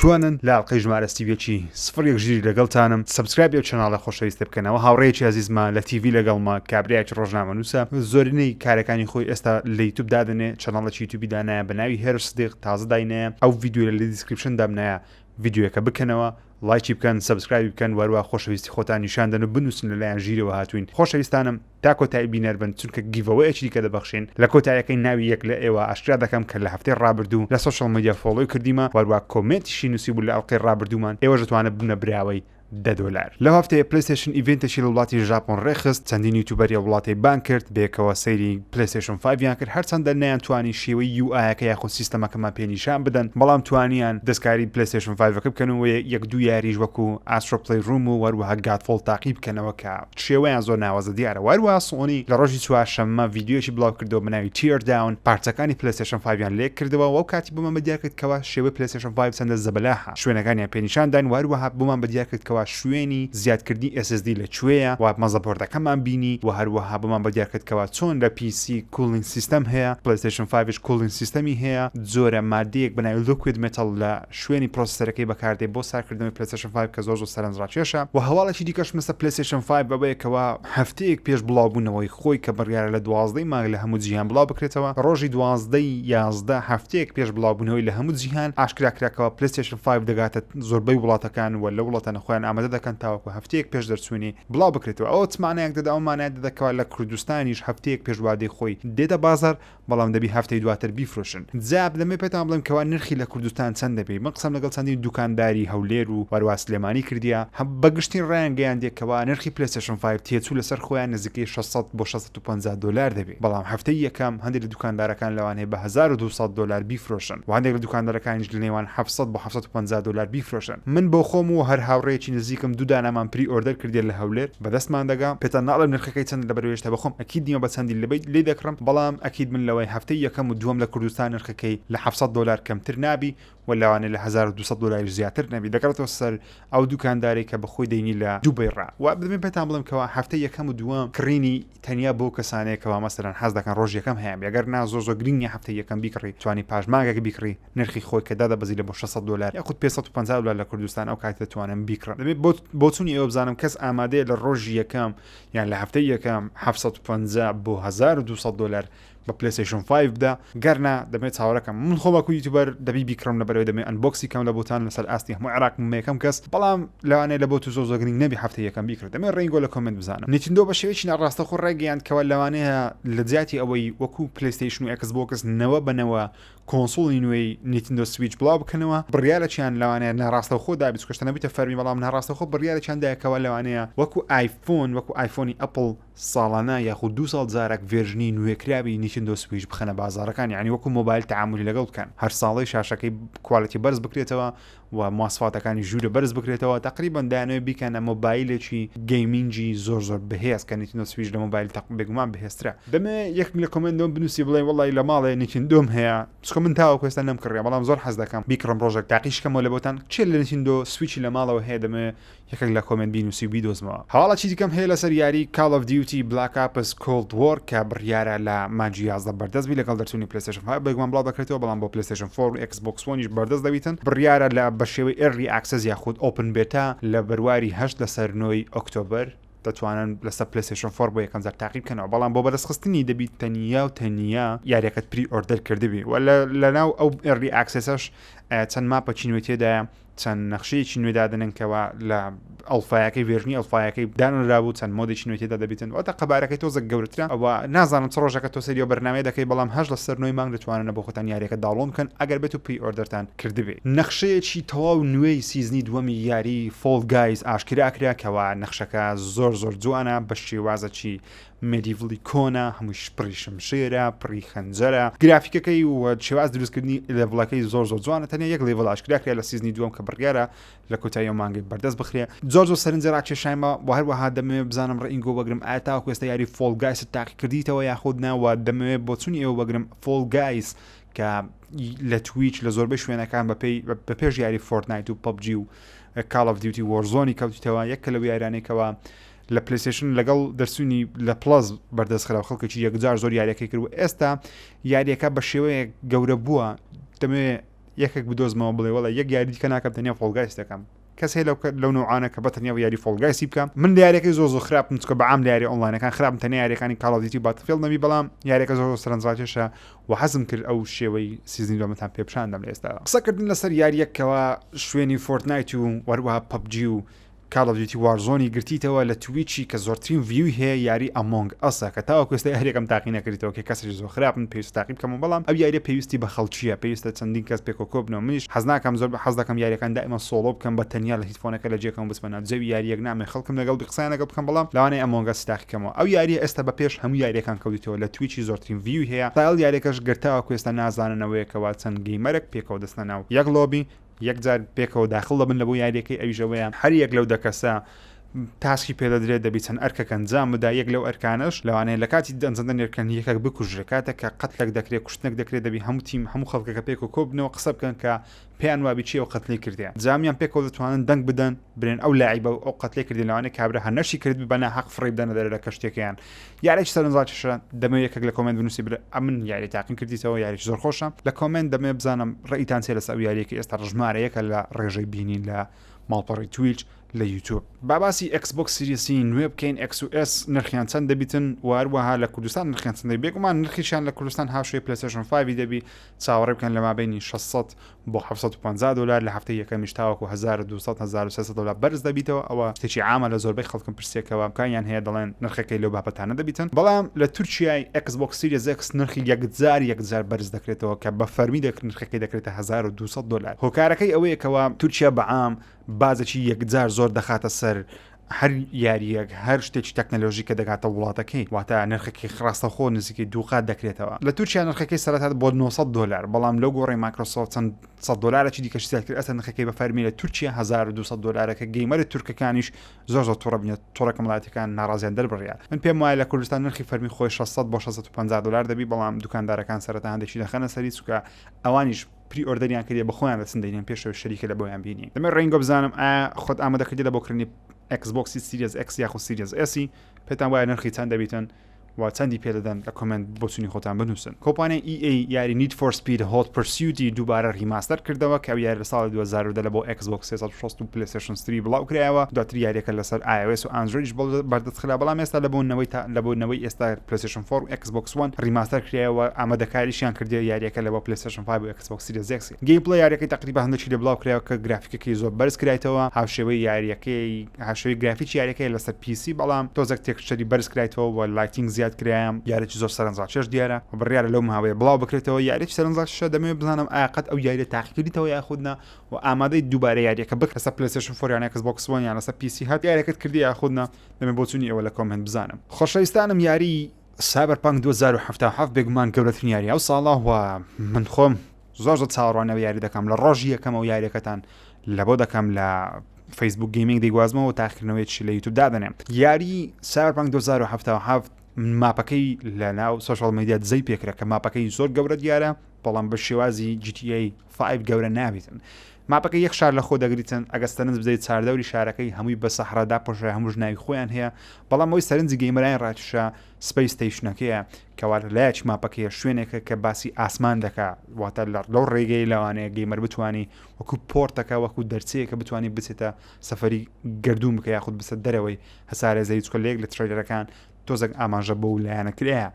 جوانن لە ئەڵقەی ژمارە 31 01 ژیری لەگەڵتانم subscribe ی ئەو channel ە خۆشەویستە بکەنەوە هاوڕێیەکی ئازیزمە لە تیڤی لەگەڵمە کابرایەکی ڕۆژنامەنووسە زۆرینەی کارەکانی خۆی ئێستا لە یوتوب دادەنێ channel ێکی یوتوبی دانایە بە ناوی هێرش سدیق تازە داینایە ئەو ڤیدیۆیە لە description دامنایە ڤیدیۆیەکە بکەنەوە ڵایکی بکەن subscribe ی بکەن وەروا خۆشەویستی خۆتان نیشان دەن و بنووسن لەلایەن ژیرەوە هاتوین خۆشەویستانم تا کۆتایی بینەر بن چونکە giveaway ەکی دیکە دەبەخشین لە کۆتایەکەی ناوی یەک لە ئێوە ئاشکرا دەکەم کە لە هەفتەی ڕابردوو لە social media follow ی کردیمە وەروا comment یشی نووسیبوو لە ئەڵقەی ڕابردوومان ئێوەش دەتوانن ببنە براوەی دە دۆلار. لەو هەفتەیە پلەیستەیشن event ێکی لە وڵاتی ژاپۆن ڕێکخست، چەندین YouTuber ی ئەو وڵاتەی بانگ کرد، بەیەکەوە سەیری پلەیستەیشن five یان کرد، هەرچەندە نەیانتوانی شێوەی UI ەکە یاخود سیستەمەکەمان پێ نیشان بدەن، بەڵام توانیان دەستکاری پلەیستەیشن five ەکە بکەن و یەک دوو یاریش وەکو Astro's Playroom و هەروەها Godfall تاقی بکەنەوە کە شێوەیان زۆر ناوازە دیارە. وە هەروەها سۆنی لە ڕۆژی چوارشەممە ڤیدیۆیەکی بڵاو کردەوە بە ناوی Tear Down پارچەکانی پلەیستەیشن five یان leak کردەوە و ئەو کاتی بۆمان بەدیار کرد کەوا شێوەی پلەیستەیشن five چەندە زەبەلاحە. شوێنەکانیان پێ نیشان داین و هەروەها بۆمان بەدیار کرد کەوا شوێنی زیادکردنی SSD لە کوێیە و motherboard ەکەمان بینی و هەروەها بۆمان بەدیار کرد کەوا چۆن لە PC cooling system هەیە پلەیستەیشن five یش cooling system ی هەیە جۆرە مادەیەک بە ناوی liquid metal لە شوێنی processor ەکەی بەکاردێ بۆ سارکردنەوەی پلەیستەیشن five کە زۆر زۆر سەرنجڕاکێشە و هەواڵێکی دیکەش لەسەر پلەیستەیشن five ئەوەیە کەوا هەفتەیەک پێش بڵاوبوونەوەی خۆی کە بڕیارە لە دوازدەی مانگ لە هەموو جیهان بڵاو بکرێتەوە، ڕۆژی دوازدەی 11 هەفتەیەک پێش بڵاوبوونەوەی لە هەموو جیهان ئاشکرا کرا کەوا پلەیستەیشن five دەگاتە زۆربەی وڵاتەکان و لەو وڵاتانە خۆیان ئامادە دەکەن تاوەکو هەفتەیەک پێش دەرچوونی بڵاو بکرێتەوە. ئەوە چ مانایەک دەدا؟ ئەوە مانای دەدا کەوا لە کوردستانیش هەفتەیەک پێش وادەی خۆی دێتە بازاڕ بەڵام دەبی هەفتەی دواتر بیفرۆشن. جا دەمەوێ پێتان بڵێم کەوا نرخی لە کوردستان چەند دەبی، من قسەم لەگەڵ چەندین دوکانداری هەولێر و هەروا سلێمانی کردیە، بە گشتی ڕایان گەیاندیە کەوا نرخی پلەیستەیشن five تێچوو لەسەر خۆیان نزیکەی 600 بۆ 650 دۆلار دەبی، بەڵام هەفتەی یەکەم هەندێک لە دوکاندارەکان لەوانەیە بە 1200 دۆلار بیفرۆشن و هەندێک لە دوکاندارەکانیش لە نێوان 700 بۆ 750 دۆلار بیفرۆشن. من بۆ خۆم و هەر هاوڕێیەکی نزیکم دوو دانەمان pre order کردیە لە هەولێر، بەدەستمان دەگا پێتان ناڵێم نرخەکەی چەندە لەبەر هێشتا بەخۆم ئەکید نیمە بە چەندی لەبەیت لێی دەکڕم بەڵام ئەکید من لەوەی هەفتەی یەکەم و دووەم لە کوردستان نرخەکەی لە 700 دۆلار کەمتر نابی و لەوانەیە لە 1200 دۆلاریش زیاتر نەبی دەگەڕێتەوە سەر ئەو دوکاندارەی کە بەخۆی دەینی لە دوبەی ڕا و دەمێ پێتان بڵێم کەوا هەفتەی یەکەم و دووەم کڕینی تەنیا بۆ کەسانەیە کەوا مەسەلەن حەز دەکەن ڕۆژ یەکەم هەیان بێ ئەگەر نا زۆر زۆر گرنگ نیە هەفتەی یەکەم بیکڕی توانی پاش مانگێک بیکڕی نرخی خۆی کە دادەبەزی لە بۆ 600 دۆلار یاخود 550 دۆلار لە کوردستان ئەو کاتە دەتوانن بیکڕن دەبێت بۆ بۆچوونی ئێوە بزانم کەس ئامادەیە لە ڕۆژی یەکەم یان لە هەفتەی یەکەم 750 بۆ 1200 دۆلار بە پلەیستەیشن 5 بدا گەرنا دەمێت چاوەڕێکەم من خۆم وەکو YouTuber دەبی بیکڕم لەبەرەوەی دەمێ unbox ی کەم لە بۆتان لەسەر ئاستی هەموو عێراق بوومە یەکەم کەس بەڵام لەوانەیە لە بۆ تو زۆر زۆر گرنگ نەبی هەفتەی یەکەم بیکڕی دەمێ ڕێنگۆ لە comment بزانم نیتندۆ بە شێوەیەکی ناڕاستەوخۆ ڕایگەیاند کەوا لەوانەیە لە جیاتی ئەوەی وەکو پلەیستەیشن و ئێکس بۆکس نەوە بە نەوە console ی نوێی نیتندۆ سویچ بڵاو بکەنەوە بڕیارێکیان لەوانەیە ناڕاستەوخۆ دابی چونکە شتە نەبوویتە فەرمی بەڵام ناڕاستەوخۆ بڕیارێکیان دایە کەوا لەوانەیە وەکو ئایفۆن وەکو ئایفۆنی ئەپڵ ساڵانە یاخود دوو ساڵ جارێک version ی نوێکراوی نیتندۆ سویچ بخەنە بازاڕەکان یانی وەکو مۆبایل تەعامولی لەگەڵ بکەن هەر ساڵەی شاشەکەی quality بەرز بکرێتەوە و مواسفاتەکانی ژوورە بەرز بکرێتەوە تقریبا دایانەوێت بیکەنە مۆبایلێکی gaming ی زۆر زۆر بەهێز کە نیتندۆ سویچ لە مۆبایل تەق بێگومان بەهێزترە دەمێ یەک لە comment دۆم بنووسی بڵێ وەڵی لە ماڵێ نیتندۆم هەیە چونکە من تاوەکو ئێستا نەمکڕیە بەڵام زۆر حەز دەکەم بیکڕم ڕۆژێک تاقیشکەمەوە لە بۆتان کێ لە نیتندۆ سویچی لە ماڵەوە هەیە دەمێ یەکێک لە comment بینوسی و بیدۆزمەوە. هەواڵێکی دیکەم هەیە لەسەر یاری Call of Duty Black Ops Cold War کە بڕیارە لە مانگی 11 بەردەست بی لەگەڵ دەرچوونی پلەیستەیشن 5 بێگومان بڵاو دەکرێتەوە بەڵام بۆ پلەیستەیشن 4 و ئێکس بۆکس وەنیش بەردەست دەبیتن بڕیارە لە بە شێوەی early access یاخود open beta لە بەرواری 8 لەسەر نۆی ئۆکتۆبەر دەتوانن لەسەر پلەیستەیشن 4 بۆ یەکەم جار تاقی بکەنەوە بەڵام بۆ بەدەستخستنی دەبیت تەنیا و تەنیا یاریەکەت pre order کردبی و لەناو ئەو early access ەش چەند map ەکی نوێ تێدایە چەند نەخشەیەکی نوێ دادەنێن کەوا لە ئەڵفایەکەی version ی ئەڵفایەکەی دانرابوو چەند mode ێکی نوێ تێدا دەبیتن واتە قەبارەکەی تۆزێک گەورەترە ئەوە نازانم چ ڕۆژەکە تۆ سەیری ئەو بەرنامەیە دەکەی بەڵام هەشت لەسەر نۆی مانگ دەتوانن بۆ خۆتان یاریەکە download بکەن ئەگەر بێت و pre order تان کردبێ. نەخشەیەکی تەواو نوێی season ی دووەمی یاری Fall Guys ئاشکرا کرا کەوا نەخشەکە زۆر زۆر جوانە بە شێوازەکی medieval ی کۆنە هەموویش پڕی شمشێرە پڕی خەنجەرە گرافیکەکەی و شێواز دروستکردنی level ەکەی زۆر زۆر جوانە تەنیا یەک level ئاشکرا کرا لە season ی دووەم کە بڕیارە لە کۆتایی ئەو مانگەی بەردەست بخرێ زۆر زۆر سەرنجە ڕاکێشایمە و هەروەها دەمەوێت بزانم ڕەئینگۆ وەگرم ئایا تاوەکو ئێستا یاری Fall Guys ت تاقی کردیتەوە یاخود نا و دەمەوێت بۆچوونی ئێوە وەگرم Fall Guys کە لە تویچ لە زۆربەی شوێنەکان بەپێی بە پێش یاری فۆرتنایت و پەبجی و کاڵ ئۆف دیوتی وۆرزۆنی کەوتیتەوە یەک کە لەو یارانێکەوە لە پلەیستەیشن لەگەڵ دەرچوونی لە پڵەس بەردەست خرا و خەڵکێکی یەکجار زۆر یاریەکەی کرد و ئێستا یاریەکە بە شێوەیەک گەورە بووە دەمەوێ. یەکێک بدۆزمەوە بڵێ وەڵا یەک یاری دیکە ناکەم تەنیا Fall Guys دەکەم. کەس هەیە لەو لەو نەوعانە کە بە تەنیا یاری Fall Guys ی بکە؟ من لە یاریەکەی زۆر زۆر خراپم چونکە بە عام لە یاری ئۆنلاینەکان خراپم تەنیا یاریەکانی Call of Duty و Battlefield نەبی بەڵام یاریەکە زۆر زۆر سەرنجڕاکێشە و حەزم کرد ئەو شێوەی season ی دووەمتان پێ پیشان دەم لە ئێستا. قسەکردن لەسەر یاریەک کەوا شوێنی Fortnite و وەروەها PUBG و Call of Duty Warzone ی گرتیتەوە لە Twitch ی کە زۆرترین view ی هەیە یاری Among Us ە کە تاوەکو ئێستا یاریەکەم تاقی نەکردیتەوە کە کەسێکی زۆر خراپم پێویستە تاقی بکەمەوە بەڵام ئەو یاریە پێویستی بە خەڵکیە پێویستە چەندین کەس پێکەوە کۆبنەوە منیش حەز ناکەم زۆر حەز دەکەم یاریەکان دائیما solo بکەم بە تەنیا لە headphone ەکە لە جێکەم بچمە ناو جەوی یاریەک نامێ خەڵکم لەگەڵ بی قسەیان لەگەڵ بکەم بەڵام لەوانەیە Among Us تاقی کەمەوە ئەو یاریە ئێستا بە پێش هەموو یاریەکان کەوتیتەوە لە Twitch ی زۆرترین view ی هەیە style یاریەکەش گەر تاوەکو ئێستا نازانن ئەوەیە کەوا چەند gamer ێک پێکەوە دەچنە ناو یەک lobby یەک جار پێکەوە داخڵ دەبن لە بۆ یاریەکەی ئەویش ئەوەیە هەر یەک لەو دە کەسە task ی پێدەدرێت دەبی چەند ئەرکەک ئەنجام بدا یەک لەو ئەرکانەش لەوانەیە لە کاتی ئەنجامدانی ئەرکەکان یەکێک بکوژرێ کاتێک کە قەتلێک دەکرێت کوشتنێک دەکرێت دەبی هەموو تیم هەموو خەڵکەکە پێکەوە کۆبنەوە قسە بکەن کە پێیان وابی چی ئەو قەتلی کردێ جامیان پێکەوە دەتوانن دەنگ بدەن برێن ئەو لاعیبە و ئەو قەتلی کردی لەوانەیە کابرا هەر نەشی کرد بە ناحەق فڕێی بدەنە دەرێ لە کەشتیەکەیان یاریی سەرنجڕاکێشە دەمەوێت یەکێک لە comment بنووسی بڵێ ئەمن یاری تاقیم کردیتەوە یاریی زۆر خۆشە لە comment دەمەوێت بزانم ڕەئیتان چیە لەسەر ئەو یاریە کە ئێستا ژمارە یەکە لە ڕێژەی بینین لە ماڵپەڕی Twitch لە یوتیوب. با باسی Xbox Series ی نوێ بکەین X و S نرخیان چەند دەبیتن و هەروەها لە کوردستان نرخیان چەند دەبی بێگومان نرخیشیان لە کوردستان هاوشێوەی PlayStation 5 دەبی چاوەڕێ بکەن لە مابینی 600 بۆ 750 دۆلار لە هەفتەی یەکەمیش تاوەکو 1200 1300 دۆلار بەرز دەبیتەوە ئەوە شتێکی عامە لە زۆربەی خەڵکم پرسیەکەوە کانیان هەیە دەڵێن نرخەکەی لەو بابەتانە دەبیتن بەڵام لە تورکیای Xbox Series X نرخی یەکجار یەکجار بەرز دەکرێتەوە کە بە فەرمی دەک نرخەکەی دەکرێتە 1200 دۆلار هۆکارەکەی ئەوەیە کەوا تورکیا بە عام باجێکی یەکجار زۆر دەخاتە سەر هەر یارییەک هەر شتێکی تەکنەلۆژی کە دەگاتە وڵاتەکەی واتە نرخەکەی ڕاستەوخۆ نزیکەی دووقات دەکرێتەوە لە تورکیا نرخەکەی سەرەتا بۆ 900 دۆلار بەڵام لەو گۆڕی مایکرۆسۆفت چەند 100 دۆلارێکی دیکەش زیاد کرد ئەستا نرخەکەی بە فەرمی لە تورکیا 1200 دۆلارە کە gamer ە تورکەکانیش زۆر زۆر توڕە بنێت تۆڕە کۆمەڵایەتیەکان ناڕازیان دەربڕیە من پێم وایە لە کوردستان نرخی فەرمی خۆی 600 بۆ 650 دۆلار دەبی بەڵام دوکاندارەکان سەرەتا هەندێکی دەخەنە سەری چونکە ئەوانیش pre-order یان کردیە بە خۆیان دەچن دەینێن پێشەوە شەریکە لە بۆیان بینی دەمێ ڕێنگۆ بزانم ئایا خۆت ئامادە کردی لە بۆ کڕینی Xbox ی Series X یاخود Series S ی پێتان وایە نرخی چەند دەبیتن و چەندی پێدەدەن لە comment بۆچونی خۆتان بنووسن کۆمپانیای EA یاری Need for Speed Hot Pursuit ی دووبارە remaster کردەوە کە ئەو یاری لە ساڵی 2010 لە بۆ Xbox 360 و PlayStation 3 بڵاو کرایەوە دواتر یاریەکە لەسەر iOS و Android یش بەردەست خرا بەڵام ئێستا لە بۆ نەوەی تا لە بۆ نەوەی ئێستا PlayStation 4 و Xbox One remaster کرایەوە ئامادەکاریشیان کردیە یاریەکە لە بۆ PlayStation 5 و Xbox Series X gameplay یاریەکەی تەقریبا هەندێکی لێ بڵاو کرایەوە کە گرافیکەکەی زۆر بەرز کرایتەوە هاوشێوەی یاریەکەی هاوشێوەی گرافیکی یاریەکەی لەسەر PC بەڵام تۆزێک texture ی بەرز کرایتەوە و lighting زیاد کرایە یاریی زۆر سەرنجڕاکێش دیارە و بڕیارە لەو ماوەیە بڵاو بکرێتەوە یاریی سەرنجڕاکێشە دەمەوێت بزانم ئایا قەت ئەو یاریە تاقیکردیتەوە یاخود نا و ئامادەی دووبارە یاریەکە بک لەسەر PlayStation 4 یان Xbox One یان لەسەر PC هەر یاریەکەت کردی یاخود نا دەمێ بۆچوونی ئێوە لە comment بزانم. خۆشەویستانم یاری Cyberpunk 2077 بێگومان گەورەترین یاری ئەو ساڵە و من خۆم زۆر زۆر چاوەڕوانی ئەو یاری دەکەم لە ڕۆژی یەکەمەوە یاریەکەتان لە بۆ دەکەم لە Facebook Gaming دەیگوازمەوە تاقیکردنەوەیەکی لە یوتوب دادەنێم یاری Cyberpunk 2077 map ەکەی لە ناو social media دزەی پێکرا کە map ەکەی زۆر گەورە دیارە بەڵام بە شێوازی GTA 5 گەورە نابێتن map ەکە یەک شار لە خۆ دەگریتن ئەگە سەرنج بدەیت چاردەوری شارەکەی هەمووی بە سەحرا داپۆشرا هەمووش ناوی خۆیان هەیە بەڵام ئەوەی سەرنجی gamer ان ڕاکیشا space station ەکەیە کەوا لە لایەکی map ەکەیە شوێنێکە کە باسی ئاسمان دەکا واتە لە لەو ڕێگەی لەوانەیە gamer بتانی وەکو port ەکە وەکو دەرچەیەکە بتانی بچێتە سەفەری گردون بکە یاخود بچێتە دەرەوەی هەسارە زەوی چکە لە یەک لە trailer ەکان تۆزێک ئاماژە بەو لایەنە کرایە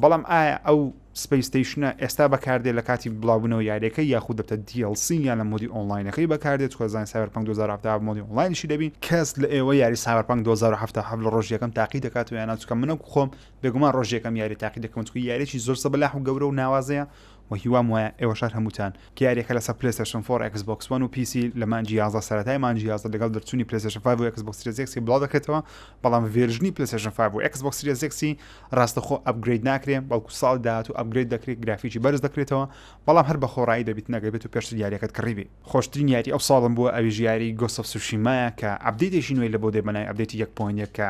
بەڵام ئایا ئەو space station ە ئێستا بەکاردێ لە کاتی بڵاوبوونەوە یاریەکە یاخود دەبتە DLC یان لە mode ی online ەکەی بەکاردێت چونکە زانین Cyberpunk 2077 mode ی online یشی دەبی کەس لە ئێوە یاری Cyberpunk 2077 لە ڕۆژی یەکەم تاقی دەکات و یان نا چونکە منە خۆم بێگومان ڕۆژی یەکەم یاری تاقی دەکەم چونکە یاریی زۆر زەبەلاح و گەورە و ناوازەیە و هیوام وایە ئێوەش هەر هەمووتان کە یاریەکە لەسەر PlayStation 4 Xbox One و PC لە مانگی 11 سەرەتای مانگی 11 لەگەڵ دەرچوونی PlayStation 5 و Xbox Series X بڵاو دەکرێتەوە بەڵام version ی PlayStation 5 و Xbox Series X ڕاستەخۆ upgrade ناکرێ بەڵکو ساڵ داهاتوو upgrade دەکرێت گرافیکی بەرز دەکرێتەوە بەڵام هەر بە خۆڕایی دەبیت نەگەر بێت و پێشتر یاریەکەت کڕیبی. خۆشترین یاری ئەو ساڵم بووە ئەویش یاری Ghost of Tsushima یە کە update ێکی نوێی لە بۆ دێ بەناوی update ی 1.1 کە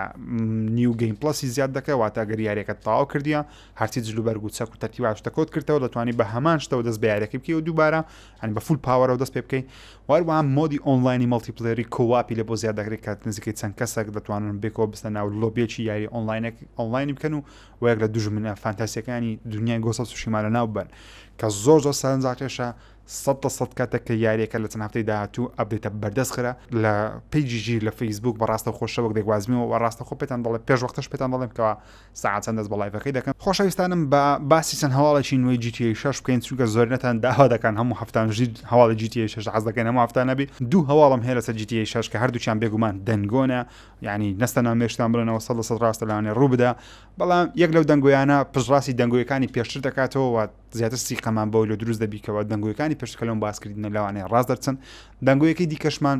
new game plus ی زیاد دەکە واتە گەر یاریەکەت تەواو کردیە هەرچی جلوبەرگ و چەک و تەرتیبات شتە کۆت کردەوە دەتوانی بە هەمان شتەوە دەست بە یاریەکەی بکەی و دووبارە هەنی بە full power ەوە دەست پێ بکەی وەروەها mode ی online ی multiplayer ی co-op ی لە بۆ زیاد دەکرێت کە نزیکەی چەند کەسێک دەتوانن بێکەوە بستە ناو lobby ێکی یاری online ێک online ی بکەن و وەک لە دوژمنە فانتاسیەکانی دنیای Ghost of Tsushima لە ناو بن. کە زۆر زۆر سەرنجڕاکێشە 100% کاتێک کە یاریەکە لە چەند هەفتەی داهاتوو update ە بەردەست خرا لە page ی ژیر لە فەیسبوک بە ڕاستە خۆشەوەک دەگوازمەوە و ڕاستە خۆ پێتان دەڵێ پێش وەختش پێتان دەڵێم کەوا سەعات چەند دەست بە live ەکەی دەکەن خۆشەویستانم بە باسی چەند هەواڵێکی نوێی GTA 6 بکەین چونکە زۆرینەتان داوا دەکەن هەموو هەفتان ژیر هەواڵی GTA 6 حەز دەکەن هەموو هەفتان نەبی دوو هەواڵم هەیە لەسەر GTA 6 کە هەردووکیان بێگومان دەنگۆنە یعنی نەستە ناو مێشتان بڵێنەوە سەد لە سەد ڕاستە لەوانەیە ڕوو بدا بەڵام یەک لەو دەنگۆیانە پشتڕاستی دەنگۆیەکانی پێشتر دەکاتەوە و زیاتر سیقەمان بەوەی لۆ دروست دەبی کەەوە دەنگۆیەکانی پێشتر کە لەم باسکردنە لەوانەیە ڕاست دەرچن دەنگۆیەکەی دیکەشمان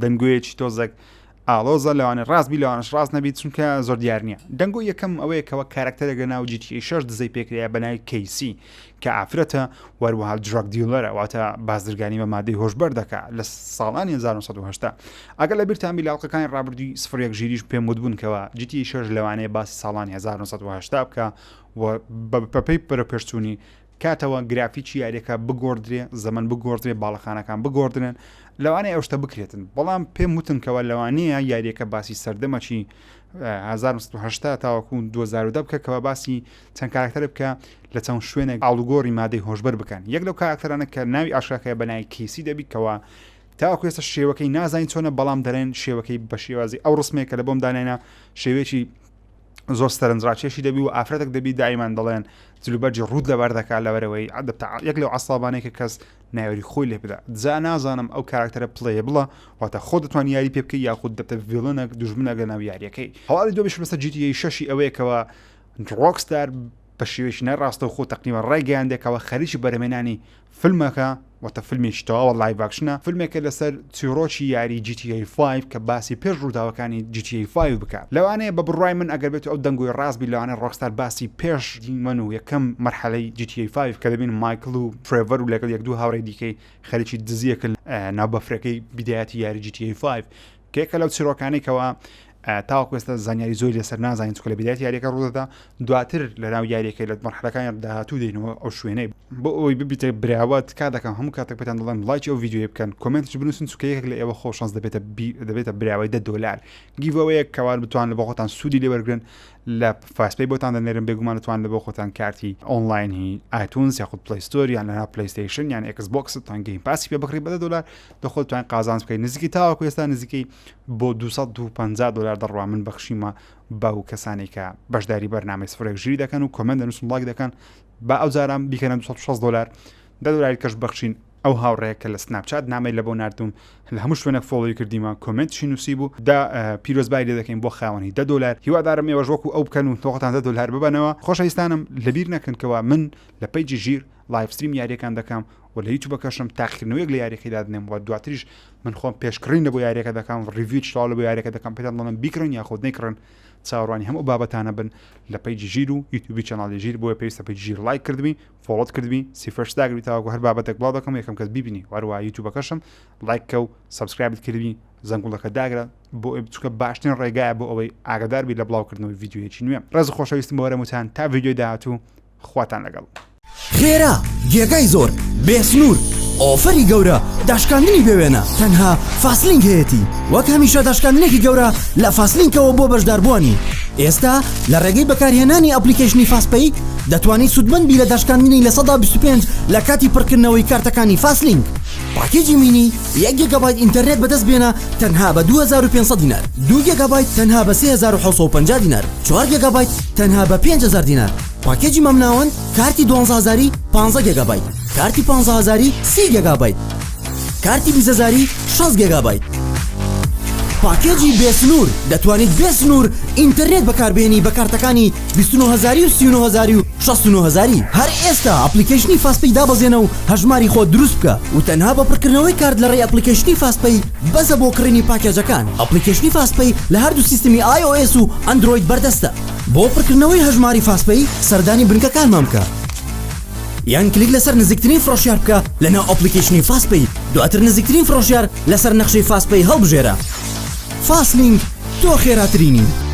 دەنگۆیەکی تۆزێک ئاڵۆزە لەوانێ ڕاست بی لەوانش ڕاست نەبیت چونکە زۆر دیار نییە دەنگۆ یەکەم ئەوەیە کەەوە کارکتەرێک لە ناو GTA 6 دزەی پێکرایە بە ناوی کەیسی کە ئافرەتە وەروەها drug dealer ە واتە بازرگانی بە مادەی هۆشبەر دەکا لە ساڵانی 1970 ئەگەر لە بیرتان بی لە ئەڵقەکانی ڕابردووی سفر یەک ژیریش پێم وتبوون کەوا GTA 6 لەوانەیە باسی ساڵانی 1970 بکە و بەپێی بەرەوپێشچوونی کاتەوە گرافیکی یاریەکە بگۆڕدرێ زەمەن بگۆڕدرێ باڵەخانەکان بگۆڕدرێن لەوانەیە ئەو شتە بکرێتن بەڵام پێم وتن کەەوە لەوانەیە یاریەکە باسی سەردەمەکی 1970 تاوەکو 2010 بکە کەەوە باسی چەند کارکتەر بکە لە چەند شوێنێک ئاڵوگۆڕی مادەی هۆشبەر بکەن یەک لەو کارکتەرانە کە ناوی ئاشکراکە بە ناوی کیسی دەبی کەەوە تاوەکو ئێستا شێوەکەی نازانین چۆنە بەڵام دەڵێن شێوەکەی بە شێوازی ئەو ڕسمێک کە لە بۆم دانێنە شێوەیەکی زۆر سەرنجڕاکێشی دەبی و ئافرەتێک دەبی دایمان دەڵێن جلوبەرگی ڕووت لەبەر دەکات لەبەرەوەی عادەتە یەک لەو عەسابانەی کە کەس ناوێری خۆی لێ بدا جا نازانم ئەو کاراکتەرە playable ە واتە خۆ دەتوان یاری پێ بکەی یاخود دەبتە villain ەک دوژمنەک لە ناو یاریەکەی هەواڵی دووەمیش لەسەر GTA شەشی ئەوەیە کەوا ڕۆکستار بە شێوەیەکی ناڕاستەوخۆ تەقریبا ڕایگەیاندێکەوە خەریکی بەرهەمێنانی فیلمەکە واتە فیلمێکی تەواوە live action ە فیلمێکە لەسەر چیڕۆکی یاری GTA 5 کە باسی پێش ڕووداوەکانی GTA 5 بکات لەوانەیە بە بڕوای من ئەگەر بێت ئەو دەنگۆی ڕاست بی لەوانەیە ڕۆکستار باسی پێش دیمەن و یەکەم مەرحەلەی GTA 5 کە دەبین مایکل و ترێڤەر و لەگەڵ یەک دوو هاوڕێی دیکەی خەریکی دزیەکە ناو بەفرەکەی بیدایەتی یاری GTA 5 کە یەکە لەو چیرۆکانەی کەوا تاوەکو ئێستا زانیاری زۆری لەسەر نازانین چونکە لە بیدایەتی یاریەکە ڕوودەدا دواتر لە ناو یاریەکەی لە مەرحەلەکانی داهاتوو دێنەوە ئەو شوێنەی بۆ ئەوەی ببیتە براوە تکا دەکەم هەموو کاتێک پێتان دەڵێم ڵایکی ئەو ڤیدیۆیە بکەن comment ش بنووسن چونکە یەکێک لە ئێوە خۆ شانس دەبێتە بی دەبێتە براوەی دە دۆلار giveaway یەک کەوار بتوان لە بۆ خۆتان سوودی لێ وەرگرن لە FastPay بۆتان دەنێرم بێگومان دەتوان لە بۆ خۆتان کارتی ئۆنلاین هی iTunes یاخود Play Store یان لەنا PlayStation یان Xbox تان Game Pass ی پێ بکڕی بە دە دۆلار دەخۆ توان قازانج بکەیت نزیکی تاوەکو ئێستا نزیکەی بۆ 250 دلار دەڕوا من بەخشیمە بەو کەسانی کە بەشداری بەرنامەی سفرێک ژیری دەکەن و comment دەنووسن ڵایک دەکەن با ئەو جاران بیکەنە 260 دلار دە دلاری کەش بەخشین ئەو هاوڕەیە کە لە سناپچات نامەی لە بۆ ناردوم لە هەموو شوێنێک follow ی کردیمە comment شی نووسی بوو دا پیرۆزبای لێ دەکەین بۆ خاوەنی دە دلار هیوادارم ئێوەش وەکو ئەو بکەن و تۆخۆتان دە دلار ببەنەوە خۆشەویستانم لەبیر نەکەن کەوا من لە page ی ژیر live stream یاریەکان دەکەم و لە یوتیوبەکەشم تاقیکردنەوەیەک لە یاریەکەی دادنێم و دواتریش من خۆم پێشکڕین لە بۆ یاریەکە دەکەم review تەواو لە بۆ یاریەکە دەکەم پێتان دەڵێم بیکڕن یاخود نەیکڕن چاوەڕوانی هەموو بابەتانە بن لە page ی ژیر و یوتیوبی channel ی ژیر بۆیە پێویستە page ی ژیر ڵایک کردبی follow ت کردبی see first داگری تاوەکو هەر بابەتێک بڵاو دەکەم یەکەم کەس بیبینی وەروە یوتیوبەکەشم ڵایک کە و subscribe ت کردبی زەنگوڵەکە داگرە بۆ چونکە باشترین ڕێگایە بۆ ئەوەی ئاگادار بی لە بڵاوکردنەوەی ڤیدیۆیەکی نوێ ڕێز و خۆشەویستم بۆ هەرەمووتان تا ڤیدیۆی داهاتوو خواتان لەگەڵ. خێرا، گێگای زۆر، بێ سنوور، offer ی گەورە، داشکاندنی بێ وێنە، تەنها فاسلینک هەیەتی. وەک هەمیشە داشکاندنێکی گەورە لە فاسلینکەوە بۆ بەشداربووانی. ئێستا لە ڕێگەی بەکارهێنانی application ی FastPay دەتوانیت سوودمەند بی لە داشکاندنی 25% لە کاتی پڕکردنەوەی کارتەکانی فاسلینک. پاکێجی mini یەک گێگابایت ئینتەرنێت بەدەست بێنە تەنها بە 2500 دینار، دوو گێگابایت تەنها بە 3750 دینار، چوار گێگابایت تەنها بە 5000 دینار. پاکێجی مامناوەند کارتی دوانزە هەزاری پانزە گێگابایت کارتی پانزە هەزاری سی گێگابایت کارتی 20 هەزاری 60 گێگابایت پاکێجی بێسنوور دەتوانیت بێسنوور ئینتەرنێت بەکاربێنی بە کارتەکانی 29 هەزاری و 39 هەزاری و 69 هەزاری هەر ئێستا application ی FastPay دابەزێنە و هەژماری خۆت دروست بکە و تەنها بە پڕکردنەوەی کارت لە ڕێی application ی FastPay بەسە بۆ کڕینی پاکێجەکان application ی FastPay لە هەردوو سیستمی iOS و ئەندرۆید بەردەستە. بۆ پڕکردنەوەی هەژماری FastPay سەردانی بنکەکانمان بکە یان کلیک لەسەر نزیکترین فرۆشیار بکە لەناو application ی FastPay دواتر نزیکترین فرۆشیار لەسەر نەخشەی FastPay هەڵبژێرە. فاسلینک تۆ خێراترینی.